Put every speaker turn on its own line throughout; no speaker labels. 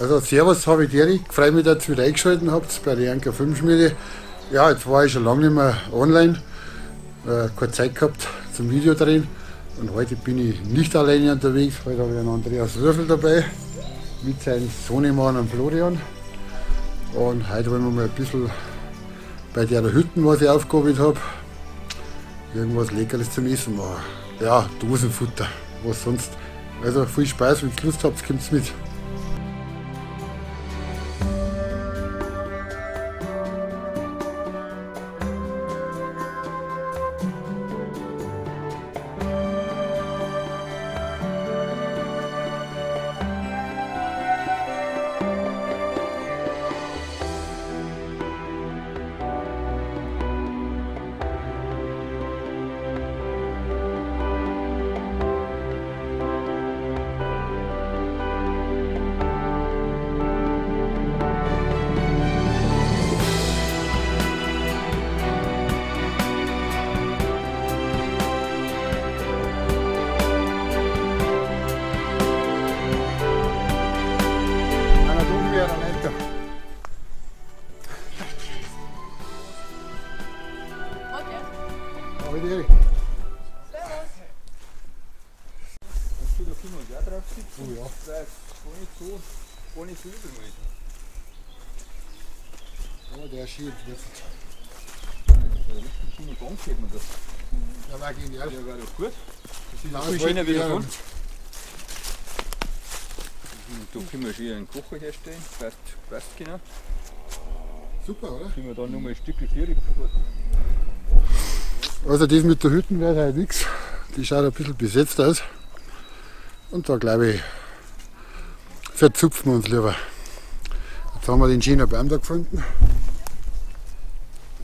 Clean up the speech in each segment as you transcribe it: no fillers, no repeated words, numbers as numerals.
Also servus, habe ich dir. Freue mich, dass ihr wieder eingeschaltet habt bei der Janker Filmschmiede. Ja, jetzt war ich schon lange nicht mehr online. Keine Zeit gehabt zum Video drehen. Und heute bin ich nicht alleine unterwegs. Heute habe ich einen Andreas Würfel dabei mit seinem Sohnemann und Florian. Und heute wollen wir mal ein bisschen bei der Hütten, was ich aufgehoben habe, irgendwas Leckeres zum Essen machen. Ja, Dosenfutter, was sonst. Also viel Spaß, wenn ihr Lust habt, kommt's mit.
Oh ja. Das ist gar nicht so übel.
Oh, der ist schön.
Der richtig schöne Gang sieht man das.
Der war genial.
Der war doch gut. Das ist viel schöner wie davon. Da können wir schön einen Kocher herstellen. Passt genau.
Super, oder?
Können wir da nochmal ein Stückchen Viereck.
Also das mit der Hütten wird halt nichts. Die schaut ein bisschen besetzt aus. Und da glaube ich, verzupfen wir uns lieber. Jetzt haben wir den schönen Baum da gefunden.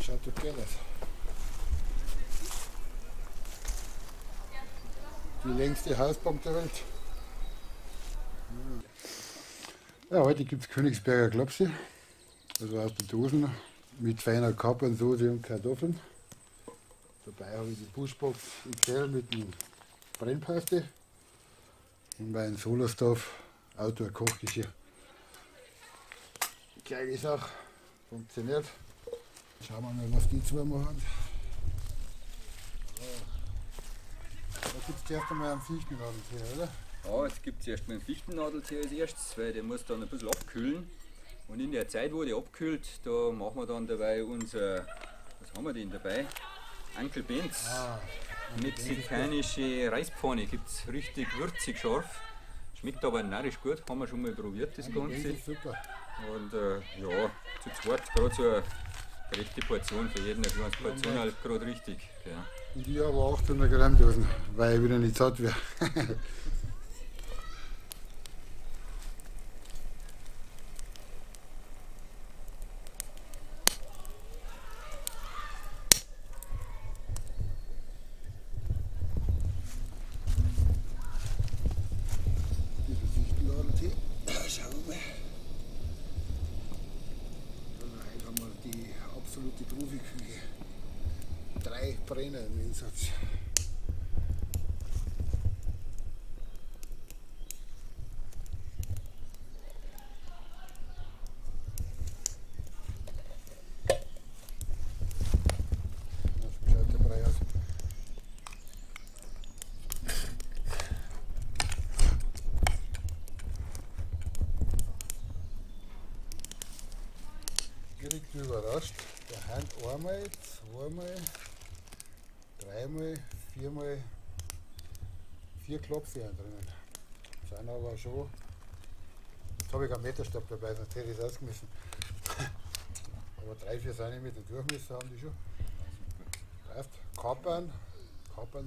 Schaut doch geil aus. Die längste Hausbank der Welt. Ja, heute gibt es Königsberger Klopse, also aus den Dosen mit feiner Kapernsoße und Kartoffeln. Dabei habe ich die Bushbox XL mit dem Brennpaste und mein Solo-Stove Outdoor Kochgeschirr. Geile Sache, funktioniert. Schauen wir mal, was die zwei machen. Da gibt es zuerst einmal einen Fichtennadeltee, oder?
Ja, jetzt gibt es erstmal einen Fichtennadeltee als erstes, weil der muss dann ein bisschen abkühlen. Und in der Zeit, wo der abkühlt, da machen wir dann dabei unser, was haben wir denn dabei? Uncle Ben's. Mexikanische Reispfanne, gibt es richtig würzig scharf. Schmeckt aber narrisch gut, haben wir schon mal probiert das Ganze.
Super.
Und ja, zu zweit gerade so eine gerechte Portion für jeden, eine kleine Portion halt gerade richtig. Ja.
Und ich habe 800 Gramm Dosen, weil ich wieder nicht satt wäre. Absolute Profiküche. 3 Brenner im Einsatz. Das schaut der Brei aus. Direkt überrascht. Da haben einmal, zweimal, dreimal, viermal, 4 Klopse drinnen. Sind aber schon. Jetzt habe ich keinen Meterstab dabei, sonst hätte ich es ausgemessen. Aber 3, 4 cm Durchmesser haben die schon. Passt. Kapern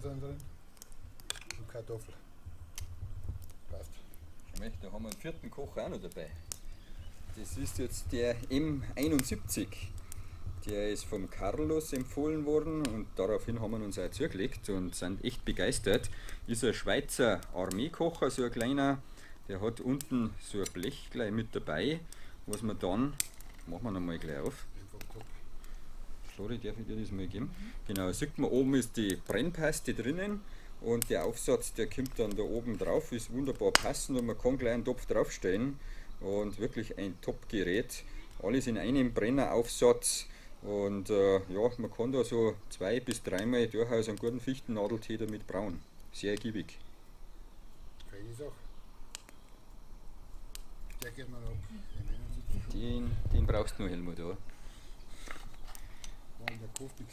sind drin und Kartoffel. Passt.
Schau mal, da haben wir einen vierten Kocher auch noch dabei. Das ist jetzt der M71. Der ist vom Carlos empfohlen worden und daraufhin haben wir uns auch zugelegt und sind echt begeistert. Ist ein Schweizer Armeekocher, so ein kleiner, der hat unten so ein Blech gleich mit dabei, was wir dann, machen wir nochmal gleich auf. Flori, darf ich dir das mal geben? Genau, sieht man, oben ist die Brennpaste drinnen und der Aufsatz, der kommt dann da oben drauf, ist wunderbar passend und man kann gleich einen Topf draufstellen. Und wirklich ein Top-Gerät. Alles in einem Brenneraufsatz. Und ja, man kann da so 2 bis 3 Mal durchaus einen guten Fichtennadeltee damit brauen. Sehr ergiebig.
Feine Sache. Der geht mir noch ab.
Den brauchst du noch, Helmut, oder?
Nein, der kocht nicht.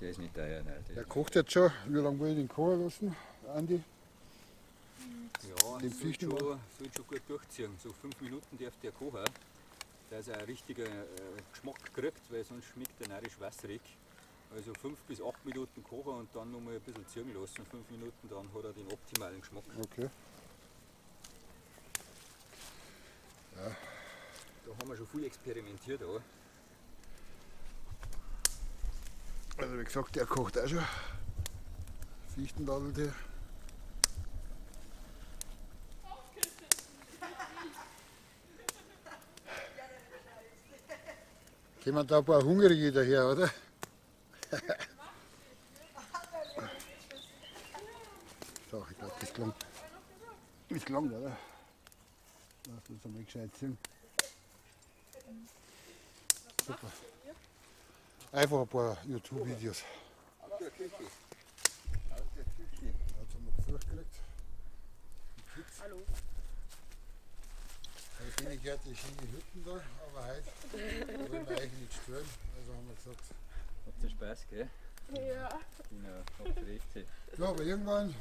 Der ist nicht teuer, nein.
Der kocht jetzt schon. Wie lange will ich den kochen lassen, Andi?
Ja,
den
sollte schon gut durchziehen. So 5 Minuten darf der kochen, dass er einen richtigen Geschmack kriegt, weil sonst schmeckt er narrisch wässrig. Also 5 bis 8 Minuten kochen und dann noch mal ein bisschen ziehen lassen. 5 Minuten, dann hat er den optimalen Geschmack.
Okay. Ja.
Da haben wir schon viel experimentiert. Auch.
Also wie gesagt, der kocht auch schon. Fichtennadeltee. Kommen da ein paar Hungrige daher, oder? So, ich glaube, das klang. Das klang, oder? Lass uns einmal gescheit sehen. Super. Einfach ein paar YouTube-Videos.
Aus der Küche. Aus der Küche.
Jetzt haben wir Besuch gekriegt. Die Kids.
Hallo.
Heute bin ich gehört, die schöne Hütten da, aber heute wollen wir eigentlich nicht stören. Also haben wir gesagt.
Habt ihr Spaß, gell?
Ja.
Genau, habt ihr recht.
Ja, aber irgendwann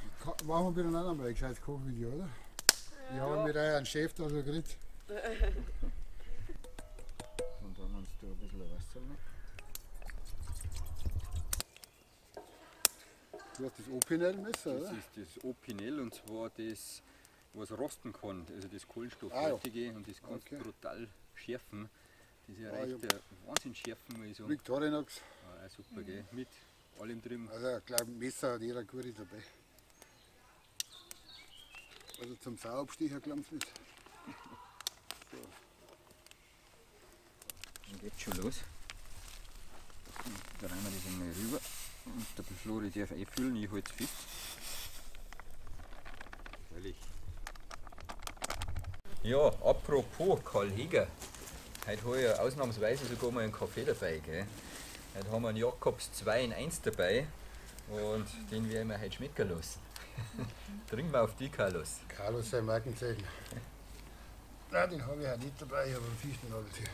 machen wir miteinander mal ein gescheites Kochvideo, oder?
Ja.
Ich habe mit eurem Chef da schon geredet.
Und dann uns da ein bisschen Wasser rein.
Du hast das Opinel-Messer, oder?
Das ist das Opinel, und zwar das, was rosten kann, also das Kohlenstoffhaltige, und das kannst du brutal schärfen. Das erreicht ja Wahnsinn schärfen, muss ich sagen.
Victorinox.
Ah, auch super, gell? Mit allem drin.
Also ich glaube, ein Messer hat jeder gute dabei. Also zum Sauabstecher klang's nicht. So.
Dann geht's schon los. Da rein wir das einmal rüber. Und der Flori darf einfüllen, ich halte es fest. Herrlich. Ja, apropos Karl Heger. Heute habe ich ja ausnahmsweise sogar mal einen Kaffee dabei. Gell? Heute haben wir einen Jacobs 2 in 1 dabei und den werden wir heute schmecken lassen. Trinken wir auf die, Carlos.
Carlos, sein Markenzeichen. Nein, den habe ich auch nicht dabei, ich habe einen Fichtennadeltee.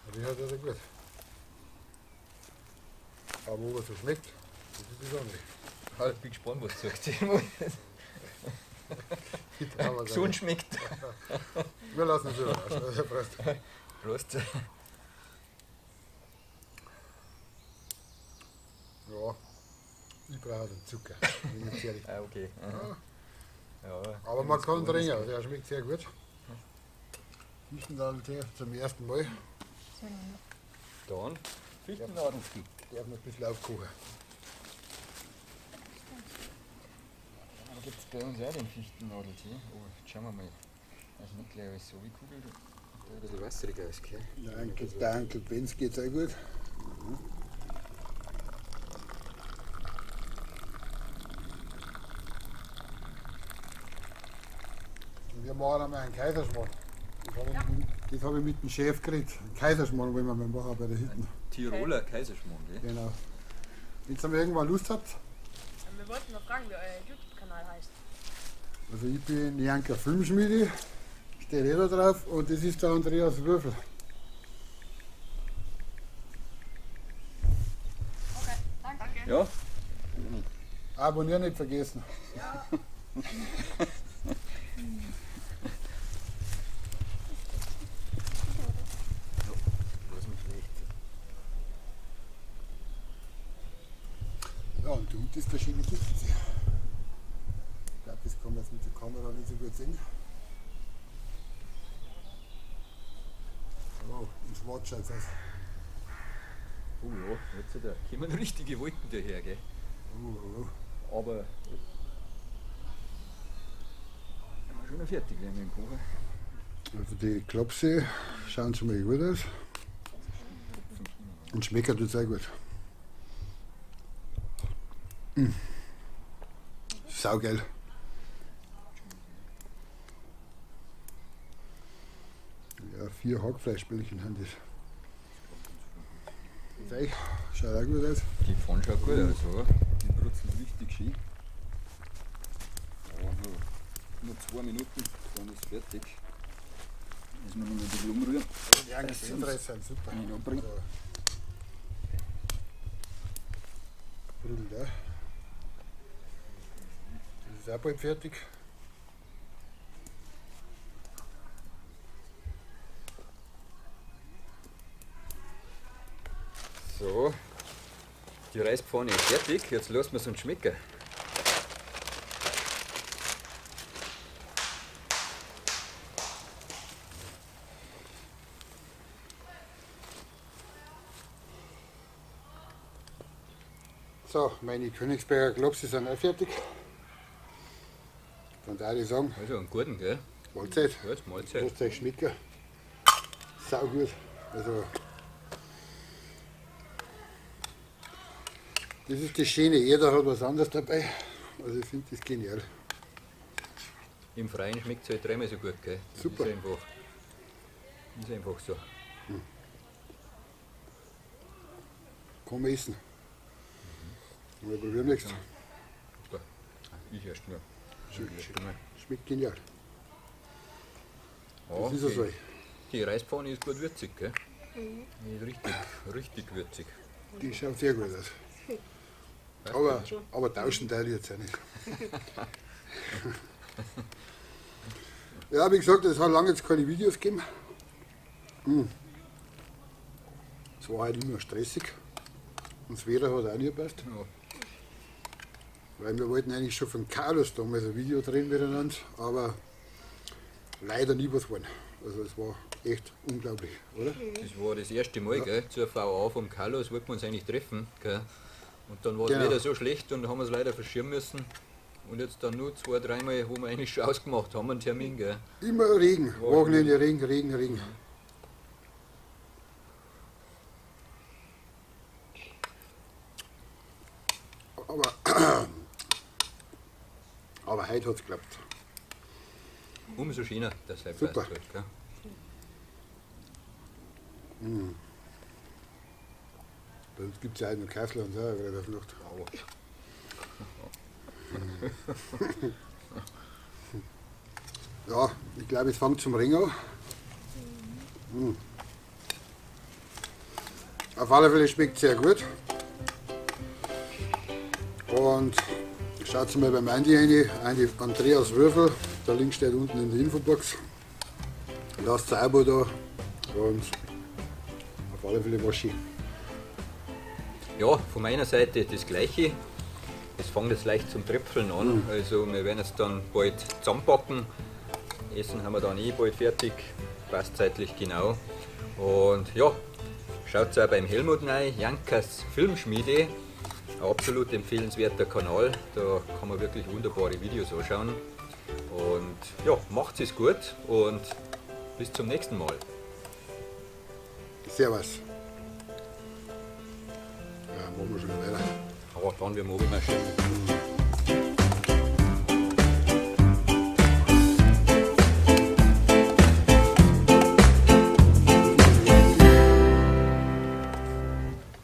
Aber den hat er gut. Aber ob er so schmeckt, das ist das andere.
Ich bin gespannt, was du sagst. Gesund schmeckt.
Wir lassen uns überraschen. Also, Prost.
Prost.
Ja, ich brauche den Zucker, bin ich ehrlich.
Ah, okay. Ja. Ja,
aber man kann trinken, also er schmeckt sehr gut. Fichtennadeltee zum ersten Mal.
Dann Fichtennadeltee.
Darf man ein bisschen aufkochen.
Dann gibt es bei uns auch den Fichtennadeltee. Oh, jetzt schauen wir mal. Also nicht gleich alles so wie Kugel. Da ein bisschen wässrig aus, gell?
Der Onkel Benz geht auch gut. Mhm. Und wir machen einmal einen Kaiserschmarrn. Das habe ich mit dem Chef geredet. Einen Kaiserschmarrn wollen wir mal machen bei der Hütten.
Tiroler Kaiserschmarrn, gell?
Genau. Wenn ihr mal irgendwann Lust habt.
Wir wollten noch fragen, wie euer YouTube-Kanal heißt.
Also ich bin Janker Filmschmiede, steht eh da drauf, und das ist der Andreas Würfel.
Okay, danke.
Ja.
Abonnieren nicht vergessen.
Ja. Ja, und du, das ist der schöne Gipfel. Ich glaube, das kann man jetzt mit der Kamera nicht so gut sehen. Oh, in schwarz schaut es aus.
Oh ja, jetzt da kommen richtige Wolken daher, gell?
Oh, oh, oh.
Aber sind wir schon noch fertig mit dem Kochen.
Also die Klopse schauen schon mal gut aus. Und schmecken tut sehr gut. Mm. Saugeil. Ja, 4 Hackfleischbällchen haben das. Das euch schaut auch gut aus.
Die Pfanne schaut gut aus, oder? Die brutzelt richtig schön. Ja, noch 2 Minuten, dann ist fertig. Müssen wir noch ein bisschen umrühren.
Die Anker sind super.
Nicht abbringen.
Brudelt auch. Das ist auch bald fertig.
So, die Reispfanne ist fertig, jetzt lassen wir es uns schmecken.
So, meine Königsberger Klopse sind auch fertig. Dann darf ich sagen.
Also einen guten, gell?
Mahlzeit.
Gut, Mahlzeit.
Lasst euch schmecken. Sau gut. Also, das ist das Schöne, jeder hat was anderes dabei. Also ich finde das genial.
Im Freien schmeckt es halt dreimal so gut, gell? Das
Super.
ist einfach so.
Hm. Kann man essen. Wir probieren nichts.
Ja. Ich erst nur.
Schmeckt genial.
Ja,
das ist es so.
Die Reispfanne ist gut würzig, gell? Mhm. Die ist richtig, richtig würzig.
Die schaut sehr gut aus. Aber tauschen teile ich jetzt auch nicht. Ja, wie gesagt, es hat lange jetzt keine Videos gegeben. Es war halt immer stressig. Und das Wetter hat auch nicht gepasst.
Ja.
Weil wir wollten eigentlich schon von Carlos damals ein Video drehen miteinander, aber leider nie was geworden. Also es war echt unglaublich, oder?
Das war das erste Mal, ja. Gell? Zur VA vom Carlos wollten wir uns eigentlich treffen. Gell? Und dann war es
genau
wieder so schlecht und haben wir es leider verschieben müssen. Und jetzt dann nur 2-, 3 Mal, wo wir eigentlich schon ausgemacht haben, einen Termin. Gell?
Immer Regen, Wochenende, Regen, Regen, Regen. Aber heute hat es geklappt.
Umso schöner, dass es
Super.
passt halt, gell?
Mhm. Bei uns gibt es ja auch noch Kassler und Sauerkraut auf Nacht.
Wow.
Ja, ich glaube, es fängt zum Ring an. Mhm. Auf alle Fälle schmeckt es sehr gut. Und schaut mal beim Andi rein, Andi Andreas Würfel, der Link steht unten in der Infobox. Lasst ein Abo da und auf alle Fälle war schön.
Ja, von meiner Seite das Gleiche. Es fängt jetzt leicht zum Tröpfeln an, also wir werden jetzt dann bald zusammenpacken. Essen haben wir dann eh bald fertig, passt zeitlich genau. Und ja, schaut auch beim Helmut rein, Jankas Filmschmiede. Ein absolut empfehlenswerter Kanal, da kann man wirklich wunderbare Videos anschauen. Und ja, macht es gut und bis zum nächsten Mal.
Servus. Ja, machen wir schon weiter.
Aber dann wir oben marschieren.